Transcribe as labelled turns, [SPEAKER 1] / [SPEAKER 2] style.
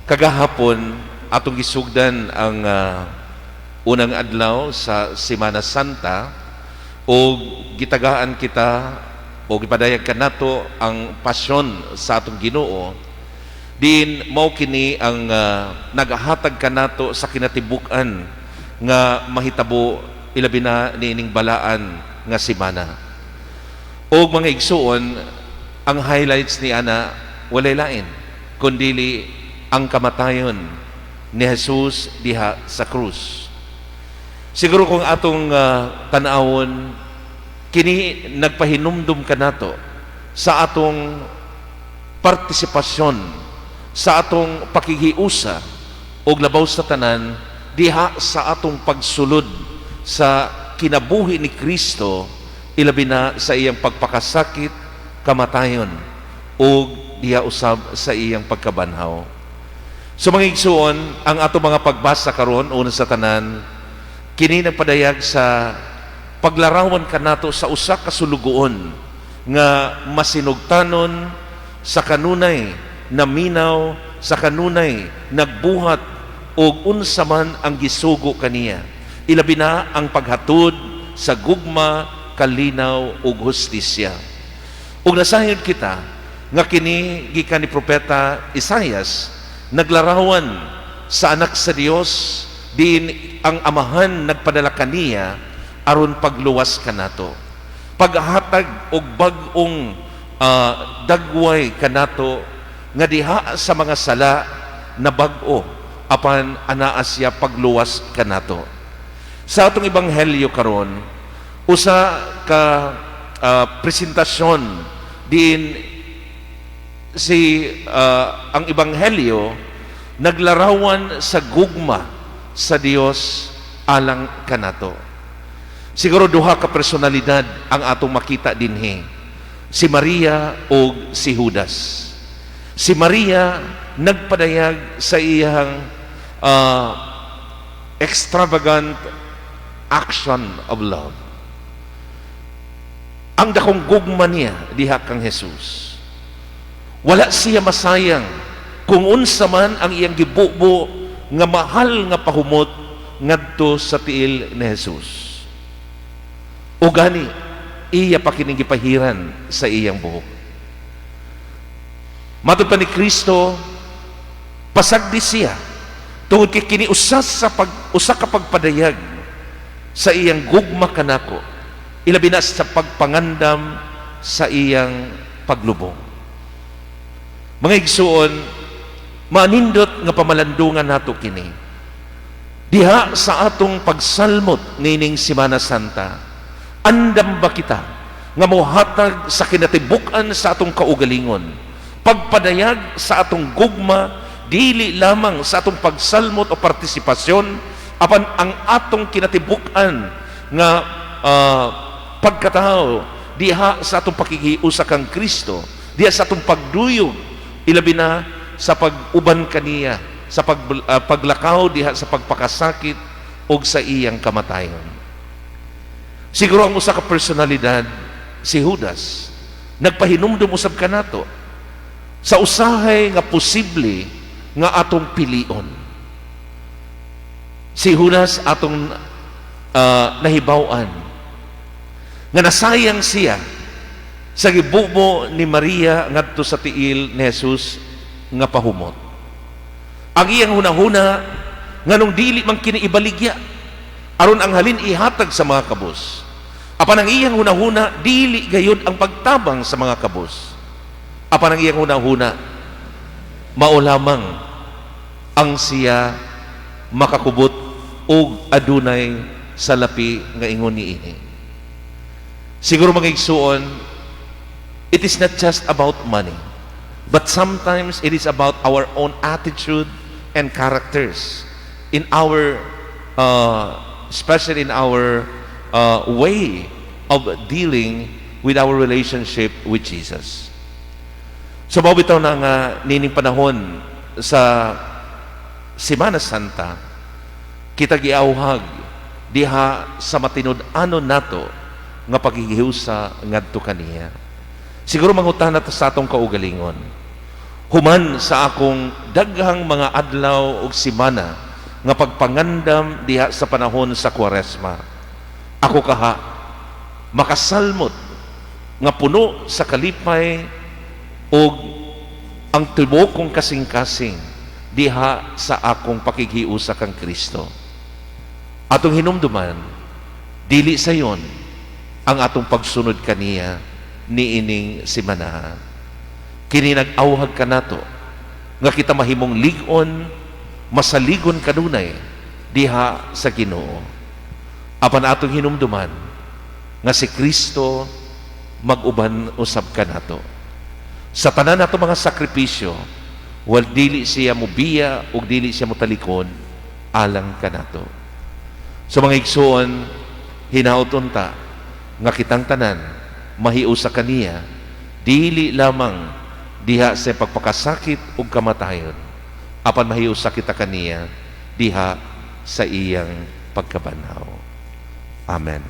[SPEAKER 1] Kagahapon atong gisugdan ang unang adlaw sa Semana Santa o gitagaan kita o gipadayag kanato ang pasyon sa atong Ginoo, diin mao kini ang nagahatag kanato sa kinatibuk-an nga mahitabo ilabi na niining balaan nga semana. Og mga igsuon, ang highlights ni ana walay lain kundili ang kamatayon ni Jesus diha sa krus. Siguro kung atong tan-awon kini, nagpahinumdum kanato sa atong partisipasyon sa atong pakikiusa og labaw sa tanan diha sa atong pagsulod sa kinabuhi ni Kristo, ilabi na sa iyang pagpakasakit, kamatayon ug diha usab sa iyang pagkabanhaw. So mga igsuon, ang atong mga pagbasa karon, una sa tanan, kini nagpadayag sa paglarawan kanato sa usa ka sulugoon nga masinugtanon, sa kanunay naminaw, sa kanunay nagbuhat og unsa man ang gisugo kaniya, ilabi na ang paghatod sa gugma, kalinaw ug hustisya. Ug nasayod kita nga kini gikan ni Propeta Isaias, naglarawan sa anak sa Dios diin ang Amahan nagpadala kaniya aron pagluwas kanato, paghatag og bag-ong dagway kanato nga diha sa mga sala na bag-o, apan anaa siya pagluwas kanato. Sa atong ebanghelyo karon, usa ka presentasyon diin si ang ebanghelyo naglarawan sa gugma sa Dios alang kanato. Siguro duha ka personalidad ang atong makita dinhi. Si Maria ug si Judas. Si Maria nagpadayag sa iyang extravagant action of love. Ang dakong gugma niya diha kang Jesus. Wala siya masayang kung unsa man ang iyang gibubo nga mahal nga pahumot ngadto sa tiil ni Jesus. O gani, iya pa kining gipahiran sa iyang buhok. Matod pa ni Kristo, pasagdi siya tungod kay kini usa ka pagpadayag sa iyang gugma kanako, ilabi na sa pagpangandam sa iyang paglubong. Mga igsuon, manindot nga pamalandungan nato kini. Diha sa atong pagsalmot nining Semana Santa, andam ba kita nga mohatag sa kinatibuk-an sa atong kaugalingon, pagpadayag sa atong gugma, dili lamang sa atong pagsalmot o partisipasyon, apan ang atong kinatibuk-an nga pagkatao diha sa atong pakikiusa kang Kristo, diha sa atong pagduyog, ilabi na sa pag-uban kaniya, sa paglakaw diha sa pagpakasakit og sa iyang kamatayon? Siguro ang usa ka personalidad, si Judas, nagpahinumdum usab kanato sa usahay nga posible nga atong pilion. Si Judas, atong nahibaw-an nga nasayang siya sa gibubo ni Maria ngadto sa tiil ni Jesus nga pahumot. Ang iyang hunahuna, nganong dili man kini ibaligya aron ang halin ihatag sa mga kabus? Apan ang iyang hunahuna dili gayud ang pagtabang sa mga kabus. Apan ang iyang hunahuna mao lamang ang siya makakubot og adunay salapi nga ingon niini. Siguro mga igsuon, it is not just about money, but sometimes it is about our own attitude and characters in our especially in our way of dealing with our relationship with Jesus. So mao bitaw na nga nining panahon sa Semana Santa, kita giawhag diha sa matinud-anon nato nga paghihiusa ngadto kaniya. Siguro mangutana ta sa atong kaugalingon. Human sa akong daghang mga adlaw ug semana nga pagpangandam diha sa panahon sa Kwaresma, ako kaha makasalmot nga puno sa kalipay ug ang tibuok kong kasing-kasing diha sa akong pakighiusa kang Kristo. Atong hinumduman, dili sayon ang atong pagsunod kaniya niining semana. Kini nag-awhag kanato nga kita mahimong lig-on, masaligon kanunay diha sa Ginoo. Apan atong hinumduman nga si Kristo mag-uban usab kanato. Sa tanan nato mga sakripisyo, wal dili siya mubiya ug dili siya mutalikod alang kanato. Sa mga igsoon, hinaot unta nga kitang tanan mahiusa kaniya, dili lamang diha sa pagpakasakit ug kamatayon, apan mahiusa kita kaniya diha sa iyang pagkabanhaw. Amen.